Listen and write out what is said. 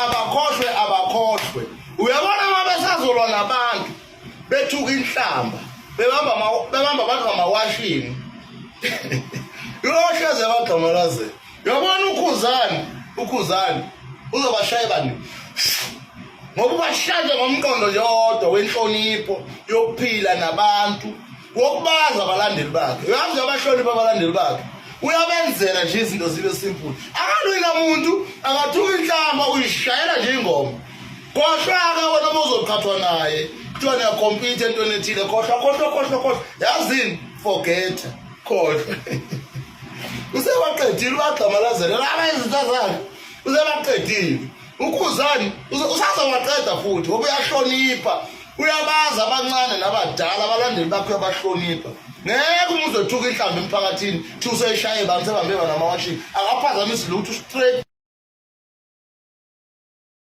Abakhohlwe, abakhohlwe. Uyabona, uma besazolwa nabantu, bethuka inhlamba, bebamba bebamba abantu ngamawashini, uyohleze bagxamalazela. Uyabona, uKhuzani, uKhuzani uzobashaya bani, ngoba ubashaya ngomqondo nje odwa wenhlonipho yokuphila nabantu, wokubaza abalandeli bakhe. Uyazi, uyabahlonipha abalandeli bakhe, uyabenzela nje izinto zibe simple. Akalwi namuntu, akathuki inhlamba, uyishayela nje ingoma. Khohlwa-ke wena uma uzoqhathwa naye, kuthiwa niya-compete entweni ethile. Khohlwa, khohlwa, khohlwa, khohlwa. Yazini, forget, khohlwa. Usebaqedile, ubagxamalazela laba izinto zakhe, usebaqedile. UKhuzani usazowaqeda futhi, ngoba uyahlonipha, uyabazi abancane nabadala, abalandeli bakhe uyabahlonipha. Ngeke uma uzothuka inhlamba emphakathini, thi useyishaye bani, sebambe banamawashini, akaphazamisi lutho, straight.